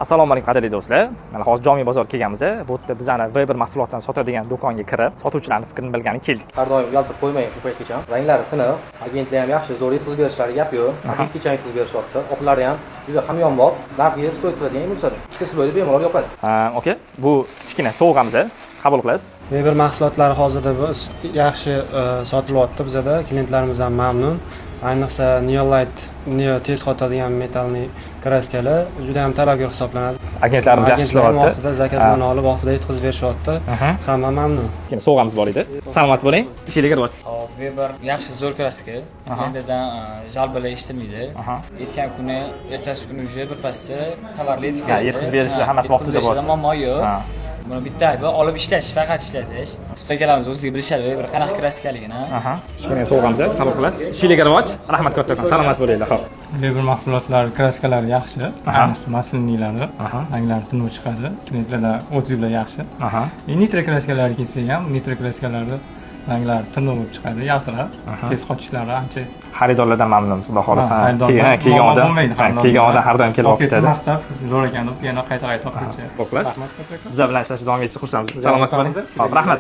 Assalomu alaykum, qadrli do'stlar. Mana hozir Jomiy bozorga kelganmiz. Bu yerda bizani Weber mahsulotlarini sotadigan do'konga kirib, sotuvchilarning fikrini bilgani keldik. Har doim uyaltirib qo'ymagan shu paytgacha. Ranglari tiniq, agentlar ham yaxshi, zo'r yetkazib berishlari, gap yo'q. Agentgacha yetkazib berishyapti. Oqlari ham juda hamyonbop, narxiga стоит qiladigan emulsiyalar. Ikkita слой da bemalol yopadi. Ha, aka, bu kichkina sovg'amiz. Qabul qilasiz. Weber mahsulotlari hozirda biz yaxshi sotilyapti bizada. Klientlarimiz ham mamnun. Ayniqsa Neolite Neo tez qotadigan метальный краска lar juda ham talabga hisoblanadi. Agentlarimiz yaxshi Agentlar ham ishlayapti. vaqtida заказ larni olib, vaqtida yetkazib berishyapti. Hamma mamnun. Kichkina sovg'amiz bor edi. Salomat bo'ling. Ishinglarga rivoj. Hop, Weber yaxshi, zo'r краска. Klientlardan жалоба lar eshitilmaydi. Yetgan kuni, ertasi kuni уже birpasda tovarlar yetib keladi. Yetkazib berishlar Ha, hammasi yetkazib vaqtida berishda bor. muammo yo'q. Buni bitta aybi olib ishlatish, faqat ishlatish. Ustakalarimiz o'ziga bilishadi Weber qanaqa краска ligini. Kichkina sovg'amiz, qabul qilasiz. Ishinglarga rivoj. Rahmat kattakon. Salomat bo'linglar. Xo'p. Weber mahsulotlari, краска lari yaxshi, ayniqsa масляный lari, ranglari tiniq chiqadi, klientlardan отзыв lar yaxshi. И nitro краска larga kelsak ham, nitro краска larni ranglari tiniq bo'lib chiqadi, yaltirab, tez qotishlari ancha. Xaridorlardan mamnunmiz, xudo xohlasa. Ha, xaridorlar Kelgan muammo odam, bo'lmaydi ha, xaridorlar. kelgan odam har doim kelib olib Olib ketib, ketadi. maqtab, zo'r ekan deb yana qayta qayta olib ketishadi. Xo'p, qilasiz. Rahmat kattakon. Bizlar bilan ishlashni davom etishni xursandmiz. Salomat bo'ling. Xo'p, rahmat.